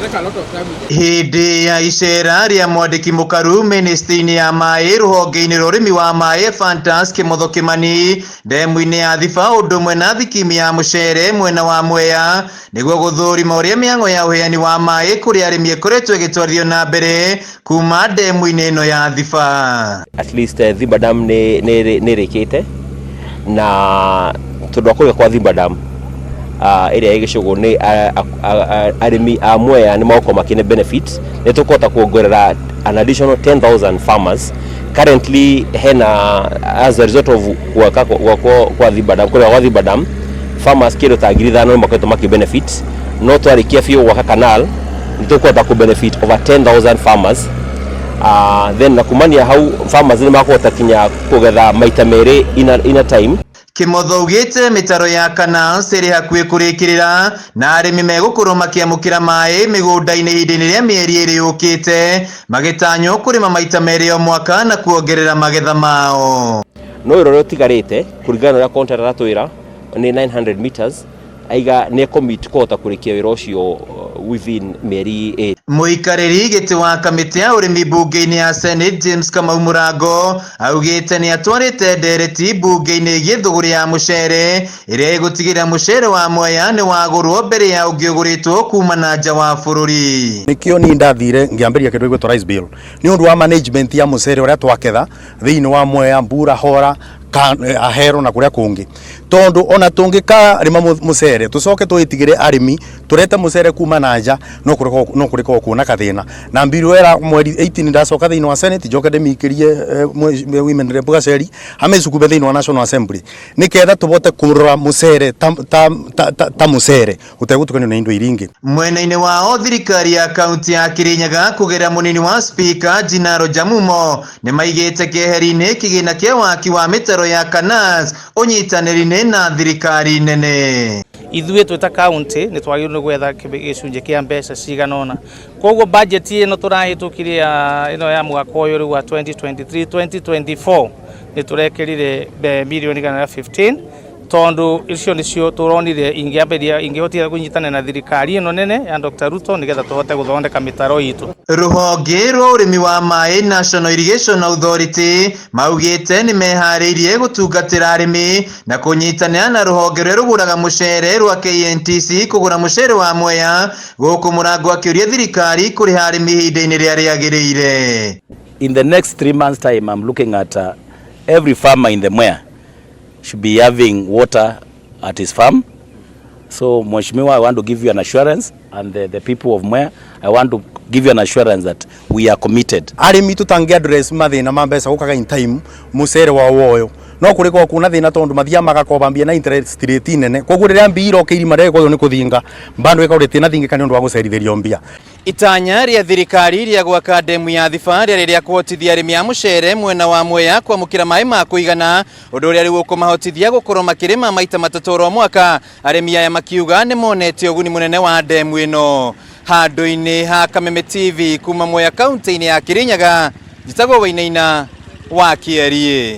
Take a lot of time with Hĩndĩ ya icera rĩa mwandĩki mũkaru ministry-inĩ ya maĩ rũhonge-inĩ rwa ũrĩmi wa maĩ Ephantus Kĩmotho Kĩmani ndemu-inĩ ya Thiba ũndũ ũmwe na thikimi ya mũcere mwena wa Mwea nĩguo gũthũrima ũrĩa mĩhang'o ya ũheani wa maĩ kũrĩ arĩmi ĩkoretwo ĩgĩtwarithio na mbere kuma ndemu-inĩ ĩno ya Thiba. At least Thiba Dam nĩ nĩ ĩrĩkĩte na tondũ wa kũrĩa kwa Thiba Dam ĩrĩa ĩ gĩcũgũ nĩ arĩmi a Mwea nĩ magũkorwo makĩne benefit. Nĩ tũkũhota kuongerera an additional 10,000 farmers. Currently hena, as a result of gwaka gwakwo kwa Thiba Dam, kũrĩa gwa Thiba Dam, farmers kĩndũ ta 5,000 nĩ makoretwo makĩ benefit, no twarĩkia biũ gwaka canal nĩ tũkũhota kũ benefit over 10,000 farmers. Then na kumania hau farmers nĩ makũhota kinya kũgetha maita merĩ in a time. Kĩmotho augĩte mĩtaro ya canals ĩrĩ hakuhĩ kũrĩkĩrĩra na arĩmi megũkorwo makĩamũkĩra maĩ mĩgũnda-inĩ ihinda-inĩ rĩa mĩeri 2 yũkĩte, magĩtanywo kũrĩma maita merĩ o mwaka na kuongerera magetha mao. No wĩra ũrĩa ũtigarĩte, kũringana na ũrĩa contractor aratwĩra, nĩ 900 meters. Aiga nĩ commit kũhota kũrĩkia wĩra ũcio within mĩeri 2. Mũikarĩri gĩtĩ wa kamĩtĩ ya ũrĩmi mbunge-inĩ ya Senate James Kamau Mũrango augĩte nĩ atwarĩte ndereti mbunge-inĩ ĩgiĩ thũgũrĩ ya mũcere ĩrĩa ĩgũtigĩrĩra mũcere wa Mwea nĩ wagũrwo mbere ya ũngĩ ũgũrĩtwo kuma na nja wa bũrũri. Nikio ni ndathire ngiambĩrĩria kĩndũ gĩgwĩtwo rice bill nĩ ũndũ wa management ya mũcere ũrĩa twaketha thĩinĩ wa Mwea, Mbura, Hora, Ahero na kũrĩa kũngĩ, tondũ ona tũngĩkarĩma mũcere tũcoke tũĩtigĩre arĩmi tũrete mũcere kuma na nja, no kũrĩkorwo kuona kathĩna. Na mbiru era mweri 18 ndacoka thĩinĩ wa Senate, njoke ndĩmĩikĩrie women rep Gaceri amĩcukube thĩinĩ wa National Assembly, nĩketha tũbote kũrora mũcere ta mũcere ũtegũtukanio na indo iria ingĩ. Mwena-inĩ wao, thirikari ya kaunti ya Kirinyaga kũgerera mũnini wa spika Jinaro Jamumo nĩ maigĩte keheri-inĩ kĩgĩna kĩa waki wa mĩtaro ya canals ũnyitanĩri-inĩ na thirikari nene. Ithuĩ twĩ ta kaunti nĩ twagĩrĩirwo nĩ gwetha gĩcunjĩ kĩa mbeca cigana ũna. Koguo budget ĩno tũrahĩtũkirie ya ĩno ya mwaka ũyũ rĩu wa 2023 2024 nĩ tũrekĩrire mirioni 115, tondũ icio nĩcio tũronire ingĩambĩrĩria ingĩhotithia kũnyitanĩra na thirikari ĩno nene ya Dr. Ruto nĩgetha tũhote gũthondeka mĩtaro itũ. Rũhonge rwa ũrĩmi wa maĩ National Irrigation Authority maugĩte nĩ meharĩirie gũtungatĩra arĩmi na kũnyitanĩra na rũhonge rũrĩa rũgũraga mũcere rwa KNTC kũgũra mũcere wa Mwea, gũkũ Mũrango akĩũria thirikari kũrĩha arĩmi ihinda-inĩ rĩrĩa rĩagĩrĩire. In the next 3 months' time, I'm looking at every farmer in the Mwea should be having water at his farm. So, Mheshimiwa, I want to give you an assurance, and the people of Mwea, I want to give you an assurance that we are committed. Arĩmi tũtangĩ address mathĩna ma mbeca gũkaga in time mũcere wa woyo, no kũrĩkorwo kuna thĩna tondũ mathiaga magakomba mbia na interest rate nene. Koguo rĩrĩa mbia iroka irima rĩgũkorwo nĩ kũthinga bado ĩkorwo rĩtinathingĩka nĩ ũndũ wa gũcerithĩrio mbia. Itanya rĩa thirikari rĩa gwaka ndemu ya Thiba rĩarĩ rĩa kũhotithia arĩmi a mũcere mwena wa Mwea kwamũkĩra maĩ ma kũigana, ũndũ ũrĩa rĩu ũkũmahotithia gũkorwo makĩrĩma maita matatũ oro mwaka. Arĩmi aya makiuga nĩ monete ũguni mũnene wa ndemu ĩno. Handũ-inĩ ha Kameme TV kuma Mwea, kaunti-inĩ ya Kirinyaga, njĩtagwo Wainaina wa Kĩeriĩ.